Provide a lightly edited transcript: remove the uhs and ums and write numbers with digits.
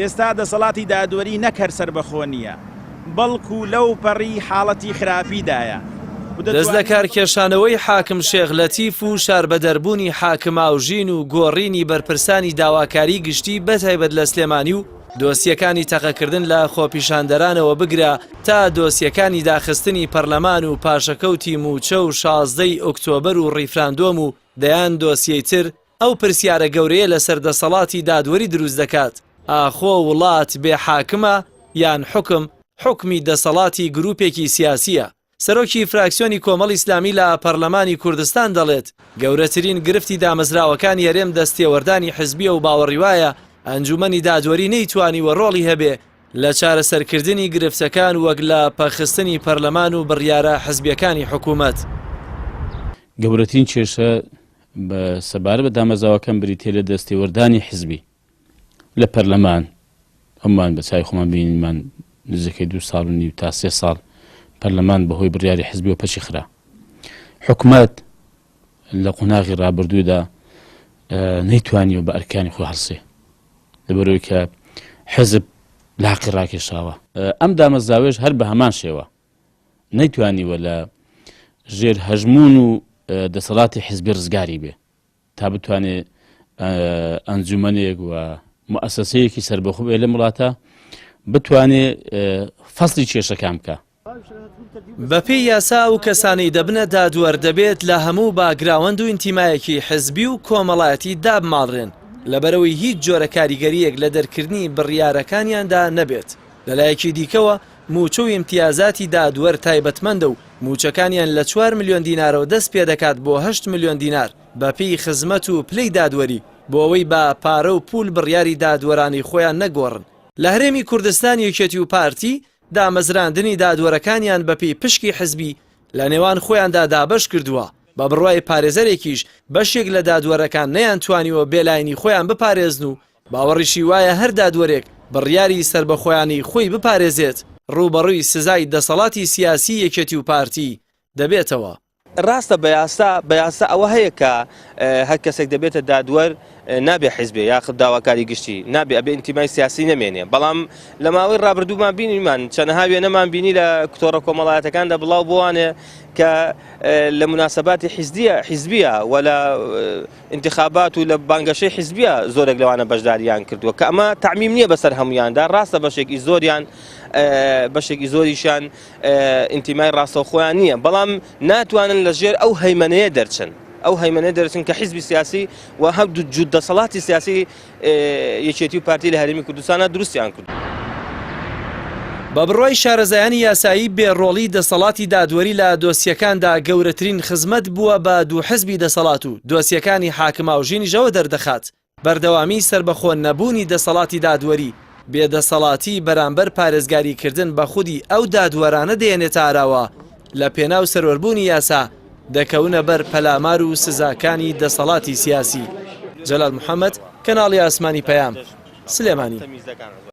ئێستا دەسەڵاتی دادوەری نەک هەر سەربەخۆ نییە، بەڵکو لەو پەڕی حاڵەتی خراپیدایە و دەست دەتوانین لەکارکێشانەوەی حاکم شێخ لەتیف و شاربەدەربوونی حاکم ئاوژین و گۆڕینی بەرپرسانی داواکاری گشتی بەتایبەت لە سلێمانی و دۆسیەکانی تەقەکردن لە خۆپیشاندەرانەوە بگرە تا دۆسیەکانی داخستنی پەرلەمان و پاشەکەوتی مووچە و 16 ی ئۆکتۆبەر و ڕیفراندۆم و دەیان دۆسیەی تر ئەو پرسیارە گەورەیە لەسەر دەسەڵاتی دادوەری دروست دەکات، ئاخۆ وڵات بێ حاکمە یان حوکم حوکمی دەسەڵاتی گروپێکی سیاسییە؟ سەرۆکی فراکسیۆنی کۆمەڵی ئیسلامی لە پەرلەمانی کوردستان دەڵێت، گەورەترین گرفتی دامەزراوەکانی هەرێم دەستتێوەردانی حزبییە و باوەڕیوایە ئەنجومەنی دادوەری نەیتوانیوە ڕۆڵی هەبێ لە چارەسەرکردنی گرفتەکان وەک لە پەکخستنی پەرلەمان و بڕیارە حزبییەکانی حکومەت. گەورەترین کێشە بە سەبارەت بە دامەزراوەکان بریتیە لە دەستێوەردانی حزبی لە پەرلەمان هەموومان بە چاوی خۆمان بینیمان نزیکەی دوو ساڵ و نیو تا سێ ساڵ پەرلەمان بەهۆی بڕیاری حزبیەوە پەکی خرا حکومەت لە قۆناغی ڕابردوودا نەیتوانیوە بە ئەرکانی خۆی هەڵسێ لەبەرەوەی کە حزب لاقی ڕاکێشاوە ئەم دامەزراوەیەش هەر بە هەمان شێوە نەیتوانیوە لە ژێر هەژموون و دەسەڵاتی حزبی ڕزگاری بێ تا بتوانێ ئەنجومەنێک و موئەسەسەیەکی سەربەخۆ بێ لەم وڵاتە بتوانێ فەسڵی کێشەکان بکا. بەپێی یاسا ئەو کەسانەی دەبنە دادوەر دەبێت لە هەموو باکگراوەند و ئینتیمایەکی حزبی و کۆمەڵایەتی دابماڵرێن لەبەرئەوەی هیچ جۆرە کاریگەرییەک لە دەرکردنی بڕیارەکانیاندا نەبێت. لەلایەکی دیکەوە مووچە و ئیمتیازاتی دادوەر تایبەتمەندە و مووچەکانیان لە چوار ملیۆن دینارەوە دەست پێدەکات بۆ هەشت ملیۆن دینار بەپێی خزمەت و پلەی دادوەری بۆ ئەوەی بە پارە و پوول بڕیاری دادوەرانەی خۆیان نەگۆڕن. لە هەرێمی کوردستان یەکێتی و پارتی دامەزراندنی دادوەرەکانیان بەپێی پشکی حزبی لە نێوان خۆیاندا دابەش کردووە، بە بڕوای پارێزەرێکیش بەشێک لە دادوەرەکان نەیانتوانیوە بێلایەنی خۆیان بپارێزن و باوەڕیشی وایە هەر دادوەرێک بڕیاری سەربەخۆیانەی خۆی بپارێزێت، ڕووبەڕووی سزای دەسەڵاتی سیاسی یەکێتی و پارتی دەبێتەوە. ڕاستە بە یاسا بە یاسا ئەوە هەیە کە هەر کەسێک دەبێتە دادوەر نابێ حیزبێ یاخود داواکاری گشتی نابێ ئەبێ ئینتیمای سیاسی نەمێنێ بەڵام لە ماوەی ڕابردوومان بینیمان چەنەها وێنەمان بینی لە تۆڕە کۆمەڵایەتەکاندا بڵاو بۆوانێ کە لە مناسباتی حیزدیە حیزبیە و لە ئینتخابات و لە بانگەشەی حیزبیە زۆرێک لەوانە بەشداریان کردووە کە ئەمە تەعمیم نییە بەسەر هەمویاندا ڕاستە بەشێکی زۆریان بەشێکی زۆریشیان ئینتیمای ڕاستەوخۆیان نییە بەڵام ناتوانن لە ژێر ئەو هەیمەنەیە دەرچن ئەو هەیمەنە دەرچن کە حیزبی سیاسی و هەردوو جووت دەسەڵاتی سیاسی یەکێتی و پارتی لە هەرێمی کوردستانە دروستیان کرد. بە بڕوای شارەزایانی یاسایی بێ ڕۆڵی دەسەڵاتی دادوەری لە دۆسیەکاندا گەورەترین خزمەت بووە بە دوو حزبی دەسەڵات و دۆسیەکانی حاکم ئاوژینیش ئەوە دەردەخات بەردەوامی سەربەخۆ نەبوونی دەسەڵاتی دادوەری بێ دەسەڵاتی بەرامبەر پارێزگاری کردن بە خودی ئەو دادوەرانە دەیەنێتە ئاراوە لە پێناو سەروەربوونی یاسا دەکەونە بەر پەلامار و سزاکانی دەسەڵاتی سیاسی. جەلال محەمەد، کەناڵی ئاسمانی پەیام، سلێمانی.